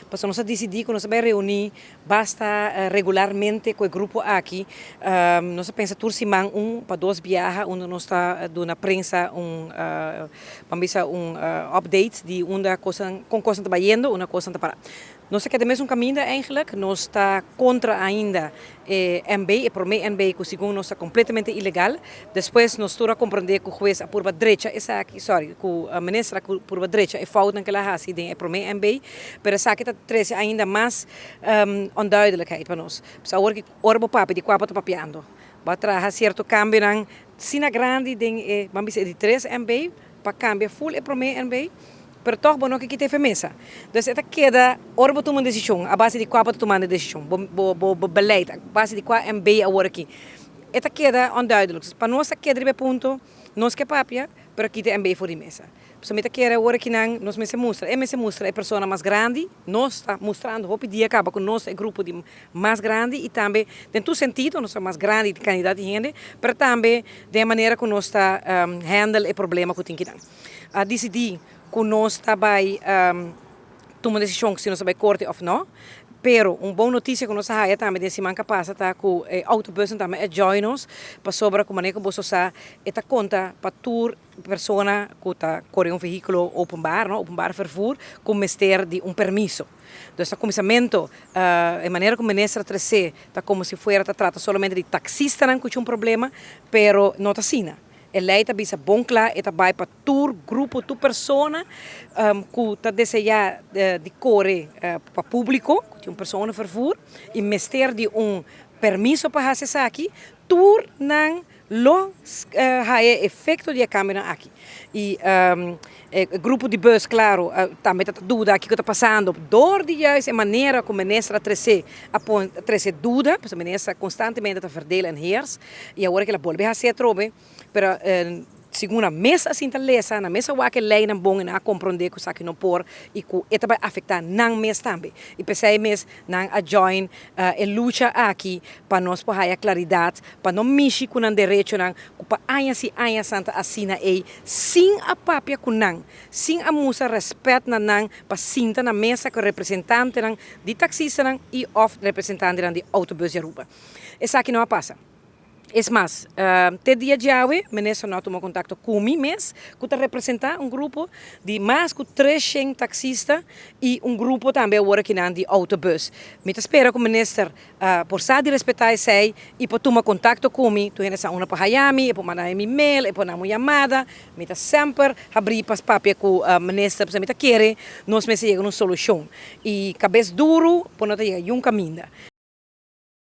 Pasobra nos a disidí ku nos a bai reuní basta regularmente ku e grupo aki. Nos a pensa tur siman un pa dos biaha unda nos ta duna prensa un, ban bisa un update di unda kosnan, kon kosnan ta bayendo, unda kosnan ta pará. Nos ta keda mesun kaminda eigenlijk, nos ta kontra ainda e NB, e promé NB ku segun nos ta kompletamente ilegal. Despues nos tur a komprondé ku hues a purba drecha esaki, sorry, ku minister a purba drecha e foutnan ku el a hasi den e promé NB, pero esaki ta trese ainda mas onduidelijkheid pa nos. Pues awor ki ora bo papia di kua bo ta papiando? Bo a traha sierto kambionan asina grandi den e, ban bisa e di tres NB, pa kambia ful e promé NB. Pero tòg bo no ke kita e fermesa. Dus e ta keda ora bo tuma un desishon, a base di kua bo ta tumando e desishon, bo bo bo beleid, a base di kua MB awor aki. E ta keda onduidelijk. Dus pa nos ta keda riba e punto, nos ke papia, pero kita e MB for di mesa. Pasobra mi ta kere awor aki nan nos mester mustra, e mester mustra e persona mas grandi, nos ta mustrando hopi dia kaba ku nos ta e grupo di mas grandi i tambe den tur sentido nos ta mas grandi di kandidat di hende, pero tambe den e manera ku nos ta handle e problema ku tin kinan. A disidí ku nos ta bai tuma desishon si nos ta bai korte òf nò. Pero un bon notisia ku nos a haya tambe den siman ku a pasa ta ku e outobussen tambe a join nos pasobra ku manera ku boso sa e ta konta pa tur persona ku ta kore un vehíkulo openbaar, no, openbaar vervoer, ku mester di un permiso. Dus na kuminsamentu e manera ku minister a tres'é ta komo si fuera ta trata solamente di taksistanan ku tin un problema, pero no ta asina. E lei ta bisa bon kla, e ta bai pa tur grupo, tur persona ku ta deseá di kore pa públiko, ku tin un persona vervoer i mester di un permiso pa hasi esaki, tur nan lo haya e efekto di e kambionan aki. I e grupo di bus, klaro, tambe ta duda kiko ta pasando dor di juist e manera ku minister a trese, a pon a trese duda, pasobra minister konstantemente ta verdeel en heers i awor ke el a bolbe hasi atrobe, pero segun nan mes a sinta lesa, nan mes a wak e leinan bon i nan a komprondé ku esaki no por i ku e ta bai afektá nan mes tambe. I p'esei mes nan a join e lucha aki pa nos por haya klaridat, pa no mishi ku nan derechonan ku pa añas i añas nan ta asina ei sin a papia ku nan, sin a mustra rèspèt na nan pa sinta na mesa ku representantenan di taksistanan i òf representantenan di Autobus di Aruba. Esaki no a pasa. Es mas, te dia djawe minister no a tuma kontakto ku mi mes ku ta representá un grupo di mas ku 300 taksista i un grupo tambe awor akinan di autobus. Mi ta spera ku minister por sa di respetá esei i por tuma kontakto ku mi. Tur hende sa unda por haya mi, e por manda mi mail, e por dam un yamada. Mi ta semper habrí pa papia ku minister pasobra mi ta kere nos mester yega na un solushon. I kabes duru por no ta yega yun kaminda.